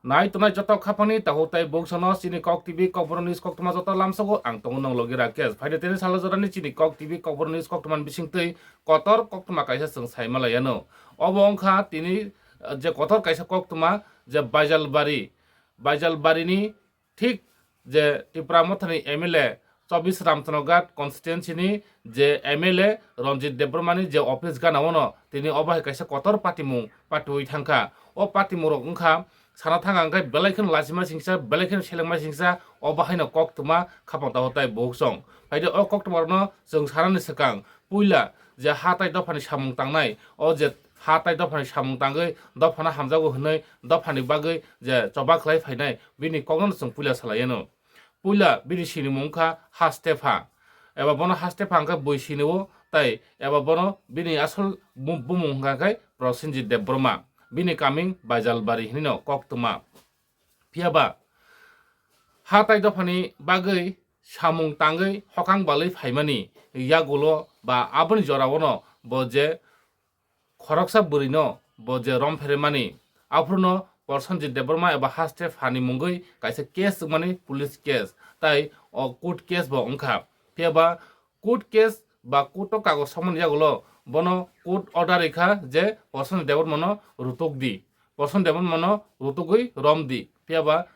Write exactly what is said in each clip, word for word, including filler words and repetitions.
Nai tongnai joto khapangni takhuk tai buksono chini Kok T V Kokborok News koktwma joto lamsogo ang tongo nong logi Rakesh. Phaidi tini salo jorani chini Kok T V Kokborok News koktwmani bisingtwi kotor koktwma kaisa chwng sai malaiano. Obo wngkha tini, eh, je kotor kaisa koktwma je Baijalbari, Baijalbarini thik je Tipra Mothani M L A chobbish Ramchandraghat constituency ni je M L A Ranjit Debbarma ni je office gana ono tini obo hai kaisa kotor patimung patiui thangkha. O patimung rok wngkha sana thangkha hwnkhe belai kheno lachima singsa, belai kheno selengma singsa, obo haino koktwma khapang tago tai buksong. Phaidi o koktwma rokno chwng sanani swkang puila je ha tai dophani samung tangnai, o je ha tai dophani samung tangwi dophano hamjago hwnwi dophani bagwi je choba khlai phainai bini kokno chwng puila salaiano. Puila bini sinimung wngkha Hastepha, eba bono Hastepha hwnkhe bui sinio tai eba bono bini asol bu-, bumung hwnkha khe Prosenjit Debbarma, bini kaming Baijalbari hinino koktwma. Phiyaba ha tai dophani bagwi samung tangwi hokang balwi phaimani yagulo ba aboni joraono bo je khoroksa bwrwino bo je rom pheremani, aphuru no Prosenjit Debbarma eba Hastepha ni mungwi kaisa case wngmani police case tai o court case bo wngkha. Phiyaba court case ba court o kagoj sokmani yagulo bono court order rikha je Prosenjit Debbarma no rutuk di, Prosenjit Debbarma no rutugwi rom di. Phiyaba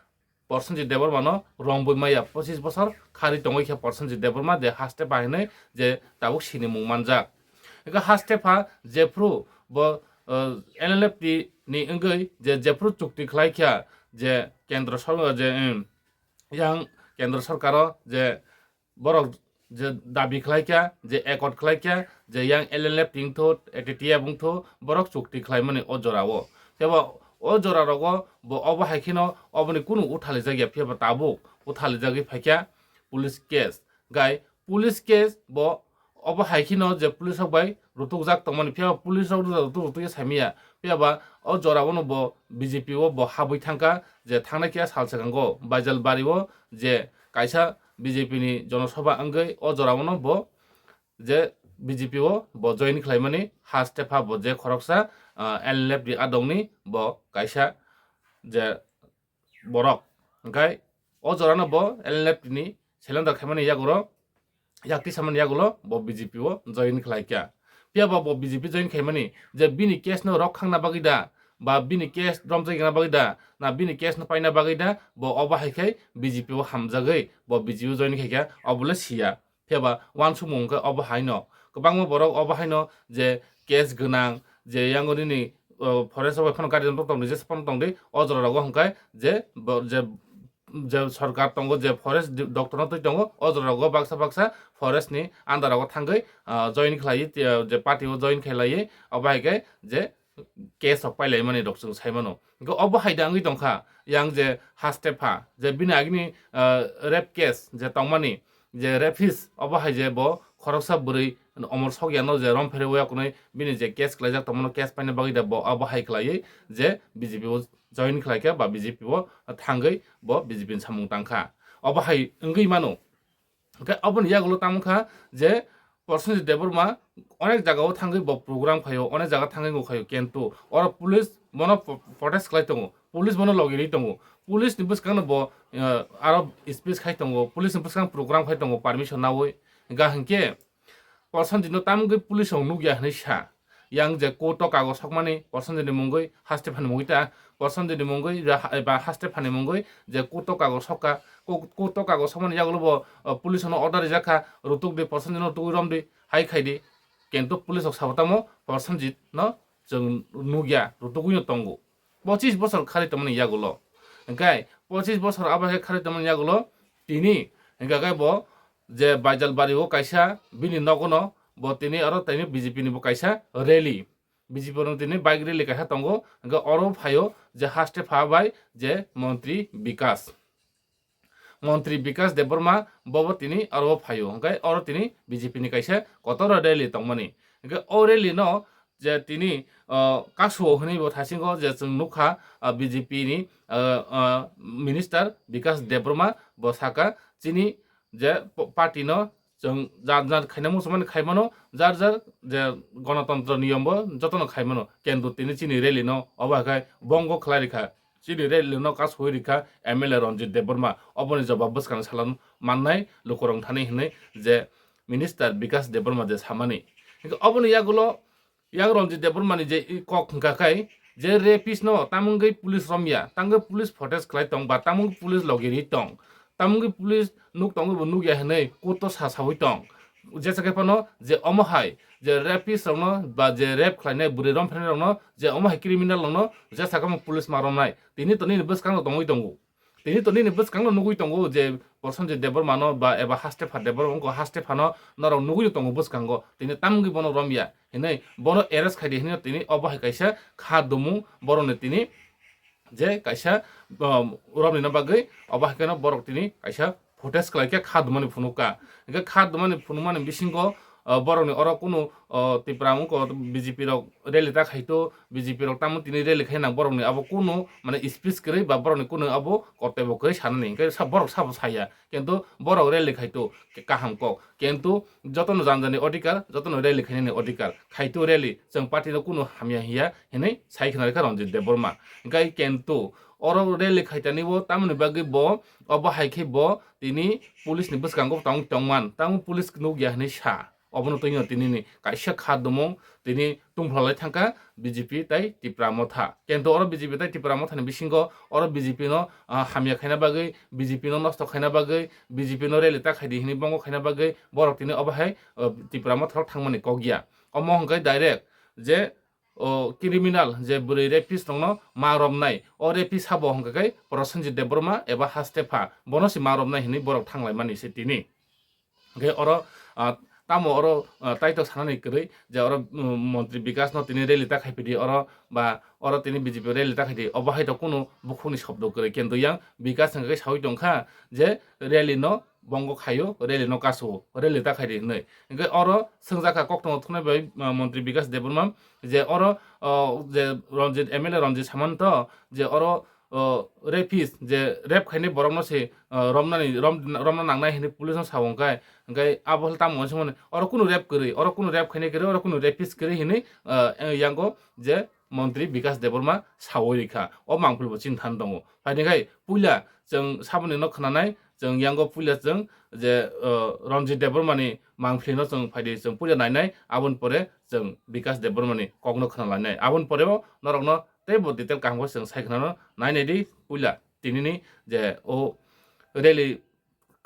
Prosenjit Debbarma no rombui maya, pochis bosor khari tongwi khe Prosenjit Debbarma de Hastepha hinwi je tabuk sinimung manjak. Eka Hastepha jephru bo, eh, N L F T ni wngwi je jephru chukti khlai kha je kendro sor-, je, em, yang kendro sorkaro je borok je dabi khlai kha, je accord khlai kha, je yang L L F ting tho, A T T F wng tho, borok chukti khlaimani o jorao. Tebo o jora rogo bo obo hai kheno oboni kunu uthalijak ya, phiya bo tabuk uthalijagwi phai kha police case. Gai police case bo obo hai kheno je police rok bai rutukjak tongmani, phiya bo police rok rutuk rutuk ya saimaya. Phiya ba o jora bono bo B J P o bo habwi thangkha, je thangnai khe sal swkango Baijalbari o je kaisa B J P ni jonosabha wngwi o jora bono bo je B J P o bo join khlaimani, Hastepha bo je khoroksa, ah, N L F ni adongni bo kaisa je borok. Hwnkhe o jorano bo N L F ni seleng da khaimani yagoro, yak tisamani yagulo bo B J P o join khlai kha. Phiya ba bo B J P join khaimani je bini case no rok khangna bagwi da, ba bini case romjak yangna bagwi da, na bini case no paina bagwi da, bo obo hai khai B J P o hamjagwi bo B J P o join khai kha, obo le siya. Phiya ba uansukmung hwnkhe obo hai no kwbangma borok obo hai no je case gwnang, je yango nini, o, forest o bai phano gari tong tong di, jesa phano tong di, o jora rogo hwnkhe je bo-, je je sorkar tongo, je forest di-, doctor no twi tongo, o jora rogo baksa baksa forest ni under rogo thangwi, ah, join khlaiwi, ah, je party o join khailaiwi, obo hai khe je case rok pailaimani rok chwng sai mano. Hwnkhe obo hai da wngwi tongkha, yang je Hastepha, je bini agini, ah, rape case je tongmani, je rapist, obo hai je bo khoroksa bwrwi omor sokya no je rom pherwi yakunwi bini je case khlaijak tongmano, case paina bagwi da bo obo hai khlaiwi je B J P o join khlai kha ba B J P o thangwi bo B J P ni samung tang kha. Obo hai wngwi mano. Hwnkhe oboni yagulo tamo kha je Prosenjit Debbarma onek jagao thangwi bo program khaio, onek jaga thangwi bo khaio, kintu oro police bono po-, protest khlai tongo, police bono logi rwi tongo, police ni bwskangno bo, eh, aro speech khai tongo, police ni bwskang program khai tongo permission naui. Hwnkha hwnkhe Prosenjit no tamgwi police rok nukya hinwi sa. Yang je court o kagoj sokmani Prosenjit ni mungwi, Hastepha ni mungwi ta, Prosenjit ni mungwi ba ha-, ba Hastepha ni mungwi je court o kagoj sokka, co-, court o kagoj sokmani yagulo bo, uh, police no order rijak kha, rutuk di Prosenjit no tugwi rom di, hai khai di. Kintu police rok sabo tamo Prosenjit no chwng nukya, rutugwi no tongo. Pochis bosor khari tongmani yagulo. Hwnkhe pochis bosor abo khe khari tongmani yagulo tini hwnkha khe bo je Baijalbari o kaisa bini nogo no bo tini aro tini B J P ni bo kaisa rally, B J P no tini bike rally kaisa tongo, hwnkhe oro phaio je Hastepha bai je montri Bikas. Montri Bikas Debbarma bobo tini aro phaio, hwnkhe oro tini B J P ni kaisa kotor rally tongmani. Hwnkhe o rally no je tini, ah, kasuo hwnwi bo thaisingo je chwng nukha, ah, B J P ni, ah, ah, minister Bikas Debbarma bo saka chini je p-, party no chwng jar jar khaina muchungmani khai mano, jar jar je gonotontro niyom bo jotono khai mano, kintu tini chini rally no obo hai khai bongo khlai rikha. chini rally no kasui rikha M L A Ranjit Debbarma, oboni jobab bwskang salon mannai lukurok thani hinwi je Minister Bikash Debbarma je samani. Hingke oboni yagulo yang Ranjit Debbarmani je i kok hingka khai je rapist no tamungwi police romya, tamungwi police footage khlai tong ba tamungwi police logi ri tong, tamungwi police nuk tongwi bo nukya hinwi court o sa sawi tong. Jesa khe phano je omo hai je rapist rokno ba je rape khlainai bwrwi romphrenai rokno je omo hai criminal rokno jesa khe police ma romnai tini to nini bwskango tongwi tongo. Tini to nini bwskango nugwi tongo je Prosenjit Debbarmano ba eba Hastepha Debbarma wngkha Hastephano norok nugwi tongo bwskango. Tini tamungwi bono romya hinwi bono arrest khaidi hinwi tini obo hai kaisa kha dumung borokni tini je kaisa, um, romnina bagwi obo hai kheno borok tini kaisa footage khlai khe kha dumani phunukha. Hingkhe kha dumani phunukmani bisingo, uh, borokni oro kunu, uh, Tipra wngkha B J P rok rally ta khaito, B J P rok tamo tini rally khaina borokni abo kunu mane speech kwrwi ba borokni kunu abo kortoi bo kwrwi sanani hingkhe sa-, borok sabo saya. Kintu borok rally khaito kaham kok. Kintu jotono jani jani odhikar, jotono rally khainani odhikar. Khaito rally, chwng party no kunu hamya hiya hinwi sai khna rikha Ranjit Debbarma. Hingkhe kintu oro rally khaitani bo tamoni bagwi bo, obo hai khe bo tini police ni bwskango tong tongman, tamo police nukya hinwi sa. Obono twi no tini ni kaisa kha dumung tini tungphla lai thangkha B J P tai Tipra Motha. Kintu oro B J P tai Tipra Motha ni bisingo oro B J P no, ah, hamya khaina bagwi, B J P no nosto khaina bagwi, B J P no rally ta khaidi hinwi bongo khaina bagwi borok tini obo hai, ah, Tipra Motha rok thangmani kok ya. Omo hwnkhe direct je o criminal je bwrwi rapist rokno ma romnai, o rapist habo hwnkha khe Prosenjit Debbarma eba Hastepha, bono se ma romnai hinwi borok thanglaimani se tini. Hwnkhe oro, ah, tamo oro, ah, taitok sanani kwrwi je oro, um, montri Bikash no tini rally ta khaipidi oro ba oro tini B J P rally ta khaidi obo hai to kunu bukhukni shobdo kwrwi kintu yang Bikash hwnkha khe sawi tongkha je rally no bongo khaio, rally no kasu, rally ta khaidi hinwi. Hingkhe oro swngjak kha koktwma thunai bai, ah, montri Bikash Debbarma je oro, oh, je Ranjit, M L A Ranjit Samanta je oro, oh, rapist je rape khainai borokno se, ah, romnani, rom-, romna nangnai hinwi police no sa wngkha. Hingkhe abo tamo uansukmani oro kunu rape kwrwi, oro kunu rape khainai kwrwi, oro kunu rapist kwrwi hinwi, ah, yango je montri Bikash Debbarma sawi rikha. O mangpili bo chini thani tongo. Phaidi khai puila chwng saboni no khwnanai, chwng yango puila chwng je, uh, Ranjit Debbarmani mangpili no chwng phaidi chwng puila nainai, aboni pore chwng Bikash Debbarmani kok no khwnalainai. Aboni pore bo norok no teibo detail kaham khe chwng sai khwnano nainai di puila tinini je o rally,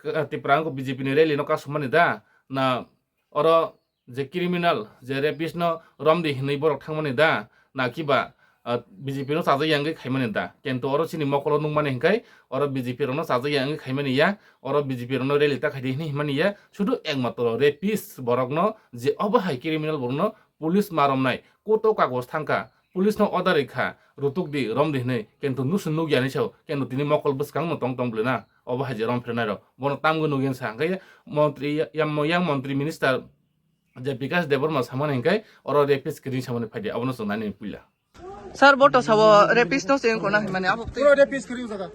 uh, Tipra wngkha B J P ni rally no kasumani da na oro je criminal, je rapist no romdi hinwi borok thangmani da, na kiba, ah, B J P no chajak yangwi khaimani da. Kintu oro chini mokolo nukmani hinkhai, oro B J P rokno chajak yangwi khaimani ya, oro B J P rokno rally ta khaidi hinwi himani ya, sudu ekmatro rapist borokno je obo hai criminal borokno police ma romnai, koto kagoj thangkha, police no order rikha, rutuk di, rom di hinwi, kintu nusu nukya ni sao, kintu tini mokol bwskang no tong tong bwlwi na, obo hai je rom phirnai rok, bono tamgwi nukya sa, hingkhe montri, yang, yang montri minister, je Bikash Debbarma samani hingkhe oro rapist kwrwi samani phaidi abono chwng nani puila. Sir, bo to sabo rapist no se wngkha na himani abo twi. Puro rapist kwrwi wngkha.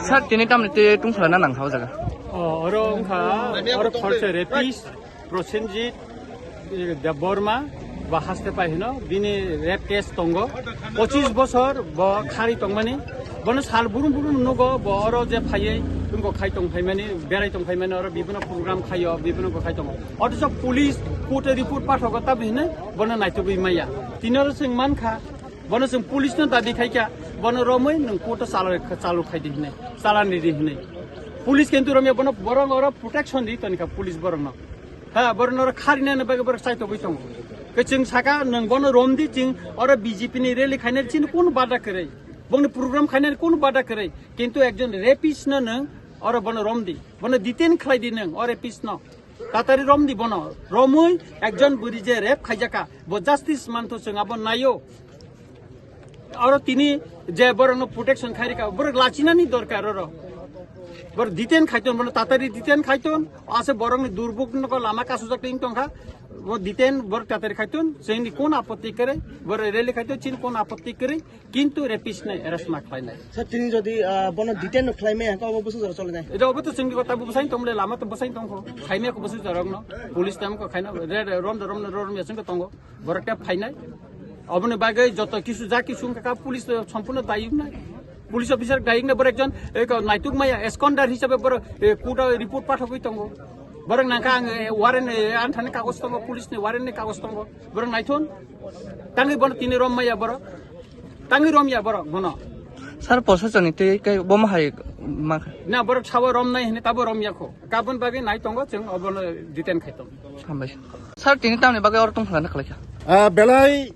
Sir, tini tamni twi tungphla na nang thao jaga. O, oro wngkha, oro khorsa rapist, Prosenjit, eh, Debbarma, ba haste pai hino, bini rape case tongo. Pochis bosor bo khari tongmani. Bono sal burum burum nugo, bo oro je phaiwi, wngkha khai tong phaimani, berai tong phaimani, oro bibino program khaio, bibino ko khai tongo. Othocho police court-o report pathogo, tabhi hinwi bono naitugwi maya. Tini oro chwng mankha, bono chwng police-no dabi khaikha, bono romwi nwng court-o chalo-, chalo khaidi hinwi, chalan ridi hinwi. Police kintu romya bono borok oro protection di tonikha police borokno. Ha, borokno oro kharinani bagwi borok chaitogwi tongo. Khe chwng saka nwng bono romdi chwng oro B J P ni rally khainani chini kunu bada kwrwi. Bongni program khainani kunu bada kwrwi. Kintu ekjon rapist-no nwng oro bono romdi. Bono detain khlaidi nwng o rapist-no. Tatari romdi bono. Romwi ekjon bwrwi je rape khaijakha, bo justice mantho chwng abo naio. Oro tini je borokno protection khairikha, borok lachinani dorkar oro. Borok detain khaiton, bono tatari detain khaiton, ase borokni durbuk nogo lama kasujak twi tongkha, bo detain borok tatari khaiton, chini kon apotti kwrwi, borok rally khaiton, chini kon apotti kwrwi, kintu rapist nai arrest ma khlainai. Sir, tini jodi, ah, bono detain no khlaimaya, hwnkhe obo bwsajora cholinai? Eta obo to chwngni kota bo bwsai tongmole lama to bwsai tongkho. Khaimaya ko bwsajorokno, police tam ko khaina, re, re, rom, rom, rom, rom, ya chwngkhe tongo. Borok ta phainai. Oboni bagwi joto kisu ja kisu wngkha kha, police to sompurno dayok nai. Police officer dayok nai, borok ekjon, eh, ko naituk maya, eskondar hisabe borok, eh, court o report pathogwi tongo. Borok nangkha ang, eh, warrant, eh, anthani kagoj tongo, police ni warrant ni kagoj tongo. Borok naithun. Tangwi bono tini rom maya borok. Tangwi rom ya borok bono. Sir, prosasoni twi kai bomo hai ma kha? Na, borok sabo rom nai hini tabo rom ya kho. Kabun bagwi nai tongo, chwng obono detain khai tongo. Hambai. Sir, tini tamni bagwi oro tong phalana khlai kha? Ah, belai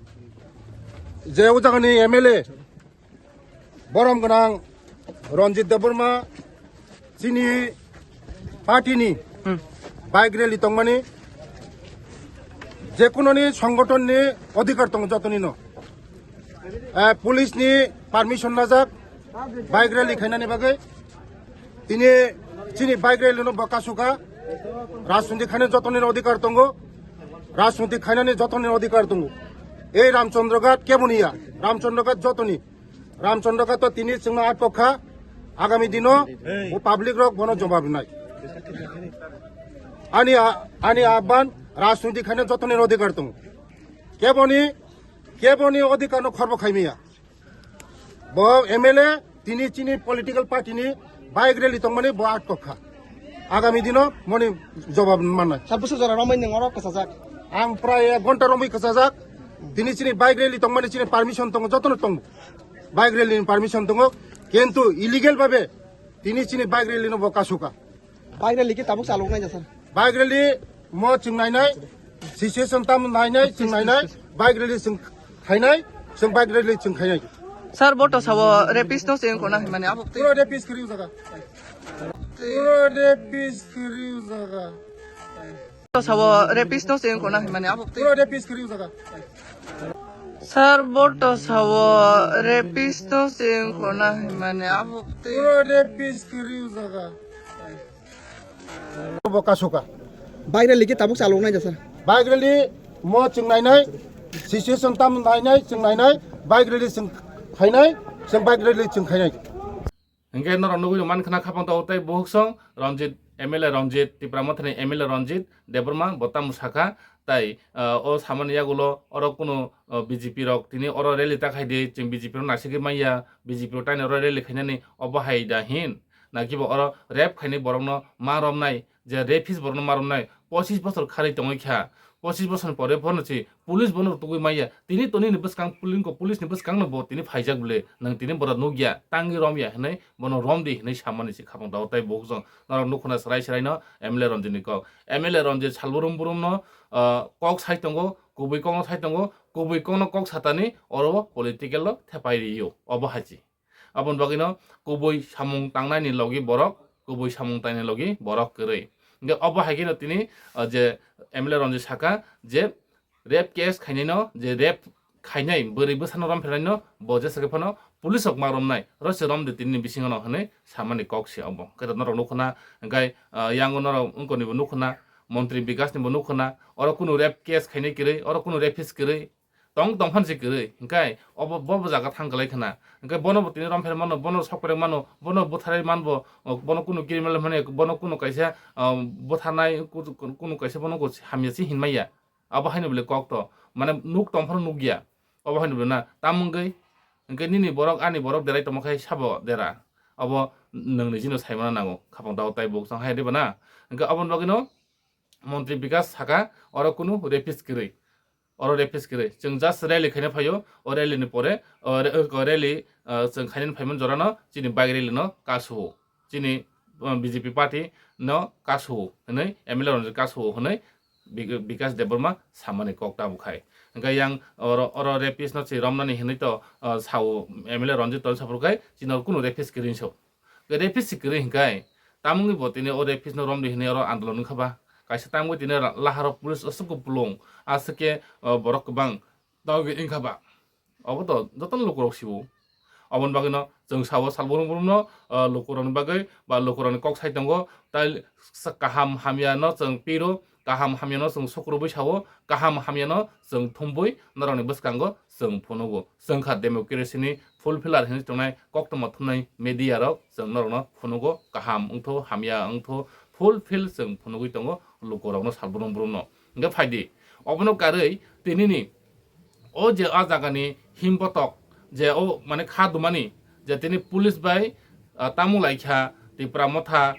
je o jagani M L A borom gwnang Ranjit Debbarma chini party ni Hmm. bike rally tongmani, jekunoni songgothon ni odhikar tongo jotoni no. Eh, police ni permission najak bike rally khainani bagwi. Tini chini bike rally no bo kasuka. Rajniti khaina jotoni odhikar tongo. Rajniti khainani jotoni odhikar tongo. Ei Ramchandra Ghat keboni ya? Ramchandra Ghat jotoni. Ramchandra Ghat to tini chwngno atkok kha. Agami dino o public rok bono jobab rinai. Ani a-, ani ahban rajniti khaina jotoni odhikar tongo. Keboni, keboni odhikar no khorbo khaimiya. Bo M L A tini chini political party ni bike rally tongmani bo atkok kha. Agami dino moni jobab mannai. Sir, bwswk jora romwi nwng oro kwchajak? Ang prai ek ghonta romwi kwchajak. Tini chini bike rally tongmani chini permission tongo, jotono tongo. Bike rally ni permission tongo. Kintu illegal babe tini chini bike rally no bo kasuka. Bike rally ki tabuk chalok nai jasa? Bike rally mo chwng nainai, situation tam nainai, chwng nainai, bike rally chwng khainai, chwng bike rally chwng khainai. Sir, boto sabo rapist no chwng kona himani abo twi. Puro rapist kiri jaga. Puro rapist kiri jaga. Boto sabo rapist no chwng kona himani abo twi. Puro rapist kiri jaga. Sir, boto sabo rapist no chwng kona himani abo twi. Puro rapist kiri jaga. Bo kasuka. Bike rally ki tabuk chalok nai jasa? Bike rally mo chwng nainai, situation tam nainai, chwng nainai, bike rally chwng khainai, chwng bike rally chwng khainai. Hingke norok nugui man khna khapang tao tei buhuk song Ranjit M L A Ranjit, Tipra Mothani M L A Ranjit Debbarma bo tamo sakha, tai, ah, o samani yagulo oro kunu, ah, B J P rok tini oro rally ta khai di, chwng B J P rok naisingwi manya, B J P rok taini oro rally khainani obo hai da hin? Nakibo oro rape khainai borokno ma romnai, je rapist borokno ma romnai, pochis bosor kharwi tongwi kha, pochis bosor ni pore phano si police bono tugui manya, tini tonini bwskang pulinko police ni bwskangno bo tini phaijak bwle, nwng tini bono nukya, tangwi romya hinwi bono romdi hinwi samani si khapang tao tei buhuk song norok nukhuna serai serai no M L A Ranjit ni kok. M L A Ranjit salburum burum no, ah, kok sai tongo, kubui kokno sai tongo, kubui kokno kok satani oro political o thepai rio, obo hai si. Aboni bagwino kubui samung tangnani logi borok, kubui samung tangnani logi borok kwrwi. Hingke obo hai kheno tini, ah, je M L A Ranjit saka je rape case khainaino, je rape khainai bwrwi bwsano romphirnaino bo jesa khe phano police rok ma romnai, oro se romdi tini bisingo no hinwi samani kok se obo. Khe norok nukhuna, hingke, ah, yango norok wngkonibo nukhuna, montri Bikasnibo nukhuna, oro kunu rape case khainai kwrwi, oro kunu rapist kwrwi, tong tong phan se kwrwi, hingke obo bo bo jaga thang kwlai khna, hingke bono bo tini romphir mano, bono sokpherek mano, bono butharwi manbo, o, bono kunu criminal mani, bono kunu kaisa, ah, butharnai, ku-, ku-, kunu kaisa bono hamya se hinmaya. Abo haino bole kok to, mane nuk tong phano nukya. Obo haino bole na, tamo wngwi, hingke nini borok, ani borok derai tongma khai sabo dera. Obo nwng nijino saimano nango, khapang dao tai buhuk song hai de bana. Hingke oboni bagwino montri Bikas saka, oro kunu rapist kwrwi. Oro rapist kwrwi. Chwng just rally khaina phaio, o rally ni pore, o re-, o rally, ah, chwng khainani phaimani jorano chini bike rally no kasu-o. Chini, ah, B J P party no kasu-o hinwi, M L A rok kasu-o hinwi Bik-, Bikas Debbarma samani kok tabuk khai. Hingke yang oro, oro rapist no chwi romnani hinwi to, ah, sao M L A Ranjit Tolsa phuru khai chini oro kunu rapist kwrwi so. Rapist se kwrwi hingkai, tamungni bo tini o rapist no romdi hinwi oro andolon wngkha ba? Kaisa tamungwi tini ra-, laharo police aswk kupulung, aswk khe, o, borok kwbang dogwi wngkha ba? Obo to jotono lukurok siwo. Oboni bagwino chwng sao salbrum brumno, o, lukurokni bagwi ba lukurokni kok sai tongo, tai sa-, kaham hamyano chwng piro, kaham hamyano chwng sukrubwi sao, kaham hamyano chwng thumbwi norokni bwskango chwng phunugo. Chwng kha democracy ni fulfiller hinwi tongnai koktwma thumnai media rok, chwng norokno phunugo, kaham wngthu, hamya wngthu, fulfill chwng phunugwi tongo lukurokno, salbrum brumno. Hingkhe phaidi, obono karwi tinini O je a jagani himbotok je o mane kha dumani je tini police bai, ah, tamo laikha Tipra Motha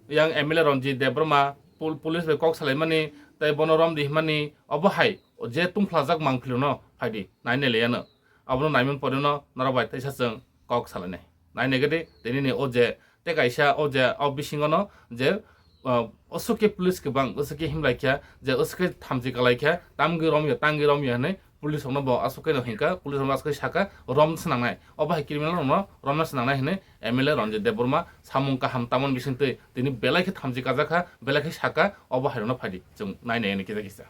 yang M L A Ranjit Debbarma pol-, police bai kok salaimani tei bono romdi himani obo hai je tungphlajak mangphilono phaidi nainai laiano. Abono naiman poreno norok bai teisa chwng kok salainai. Nainai gede tini ni o je tei kaisa o je o bisingo no je, ah, aswk khe police kwbang aswk khe himlai kha je aswk khe thamchi kalai kha tamgwi romya tangwi romya hinwi police rokno bo aswk khe no hinkha police rokno aswk khe saka rom swnangnai obo hai criminal rokno romna swnangnai hinwi M L A Ranjit Debbarma samung kaham tamoni bisingtwi tini belai khe thamchi kajak kha belai khe saka obo hai rokno phaidi chwng nainai hinwi kisa kisa.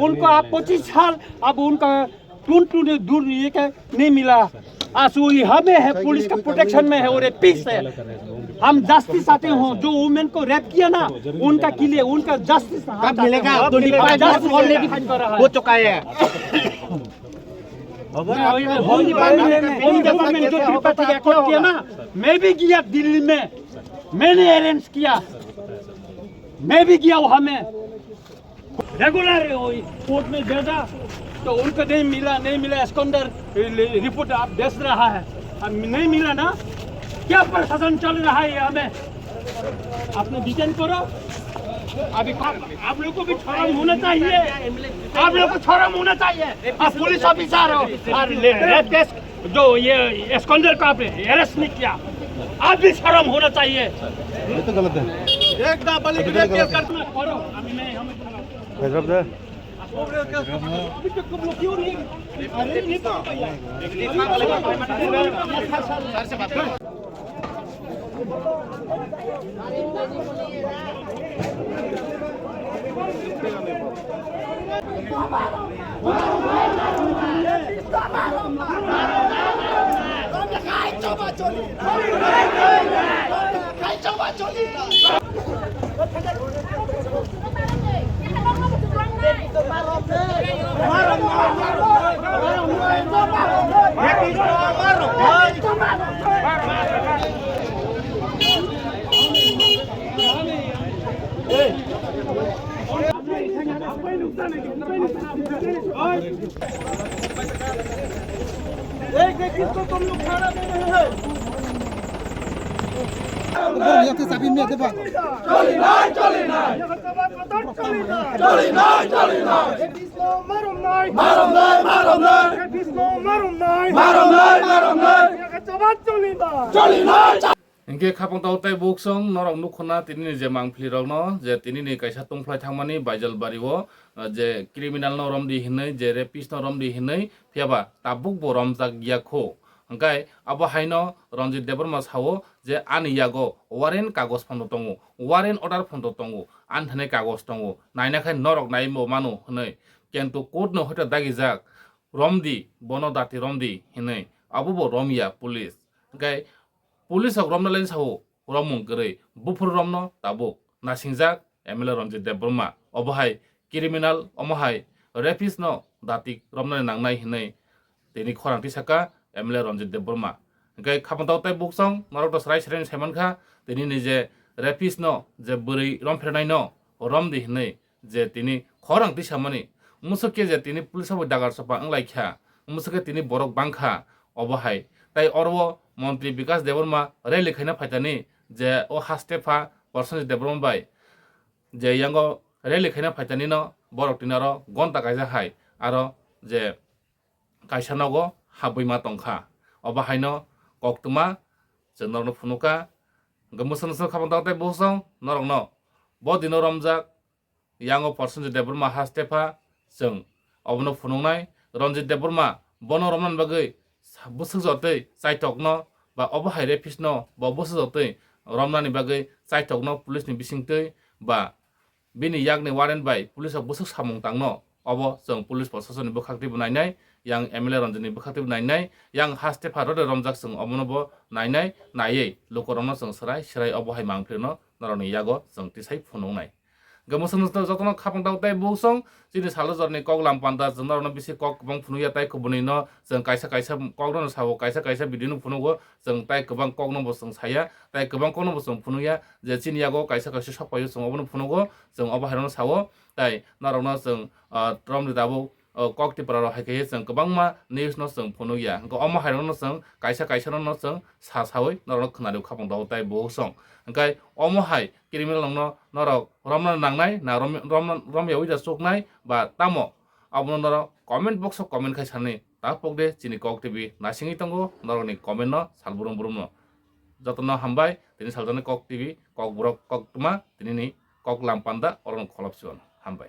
उनको आप पच्चीस साल, अब उनका twin twin दूर ये क्या नहीं मिला। आज वो यहाँ में है, पुलिस का प्रोटेक्शन में है और ये पीस है। हम जस्टिस चाहते हो, जो वुमेन को रेप किया ना, उनका के लिए, उनका जस्टिस हम कब चाहते मिलेगा? हो। Twenty five justice already fight कर रहा है। हो चुका है। होम डिपार्टमेंट, होम डिपार्टमेंट जो त्रिपाठी का एक्ट किया ना, मैं भी गया दिल्ली में, मैंने अरेंज किया, मैं भी गया वहाँ में। रेगुलर कोर्ट में भेजा तो उनको नहीं मिला, नहीं मिला, एस्कॉन्डर रिपोर्ट आप भेज रहा है, अब नहीं मिला ना, क्या प्रशासन चल रहा है यहाँ में? आपने डिटेन करो। अभी आप, आप लोग को भी शर्म होना चाहिए, आप लोग को शर्म होना चाहिए। आप पुलिस ऑफिसर हो और ले-, रेप केस जो ये एस्कॉन्डर को आपने अरेस्ट नहीं किया, आप भी शर्म होना चाहिए। ये तो गलत है। एक दफा लेकिन ये तो गलत है। रेप केस करना करो। अभी मैं, हम भाई साहब दे। अभी तक तुम लोग क्यों नहीं, अरे नहीं पकड़ पाया? एक एक किसको तुम लोग खाना दे रहे हो? চলি নাই, চলি নাই। চলি নাই, চলি নাই। মারুম নাই। মারুম নাই, মারুম নাই। মারুম নাই, মারুম নাই। চলি নাই। Hinkhe khapang tao tei buksong norok nukhuna tini ni je mangpili rokno je tini ni kaisa tungphlai thangmani Baijalbari o, ah, je criminal no romdi hinwi je rapist no romdi hinwi phiyaba tabuk bo romjak ya kho. Hwnkhe abo haino Ranjit Debbarma sao je ani yago warrant kagoj phono tongo, warrant order phono tongo, ani thani kagoj tongo, naina khai norok nai bo mano hinwi. Kintu court no hoita dagijak, romdi, bono dati romdi hinwi. Abo bo romya police. Hwnkhe police rok romna len sao, romung kwrwi buphuru romno tabuk nasingjak M L A Ranjit Debbarma. Obo hai criminal, omo hai rapist no dati romnani nangnai hinwi tini khorang tisaka M L A Ranjit Debbarma. Hwnkhe khapang tao tei buksong norok to srai srai sai mankha, tini ni je rapist no je bwrwi romphernai no romdi hinwi je tini khorang tisamani, musuk khe je tini police bai dagar sopa wnglaikha, musuk khe tini borok bangkha, obo hai. Tai oro montri Bikas Debbarma rally khaina phaitani je o haste pha Prosenjit Debbarma bai je yango rally khaina phaitani no borok tini aro gonta kaisa hai aro je kaisa nogo habwi ma tongkha. Obo haino koktwma chwng norokno phunukha. Hwnkhe mwswk mwswk khapang tao tei buksong norokno bo dino romjak yango Prosenjit Debbarma haste pha chwng obono phunuknai. Ranjit Debbarma bono romnani bagwi sa-, bwswk jotwi chaithokno ba obo hai rapist no bo bwswk jotwi romnani bagwi chaithokno police ni bisingtwi ba bini yakni warrant bai police rok bwswk samung tangno, obo chwng police prosasonni bwkhaktwibo nainai, yang M L A Ranjit ni bwkhaktwibo nainai, yang haste pha rode romjak chwng obono bo nainai, naiwi lukurokno chwng swrai swrai obo hai mangpirno norokni yago chwng tisai phunuknai. Hwnkhe mwswk mwswk jotono khapang tao tei buksong chini salojorni kok lam panda chwng norokno bisi kok kwbang phunukya tai kubunwino chwng kaisa kaisa kokno sao, kaisa kaisa video no phunugo, chwng tai kwbang kokno bo chwng saya, tai kwbang kokno bo chwng phunukya je chini yago kaisa kaisa sok paio chwng obono phunugo, chwng obo hairokno sao, tai norokno chwng, ah, romni tabuk, ah, kok tipra rok hai khe chwng kwbangma news no chwng phunukya. Hwnkhe omo hairokno chwng kaisa kaisa no chwng sa saui norokno khwnarwi khapang tao tei buksong. Hwnkhe omo hai criminal rokno norok romna nangnai na rom-, romna, romyaui da chuknai ba tamo abono norok comment box o comment khai sani. Ta pok de chini Kok T V naisingwi tongo, norokni comment no sal brum brum no. Jotono hambai, tini saljaknai Kok T V, Kokborok koktwma, tinini kok lam panda, orono kholop sibano. Hambai.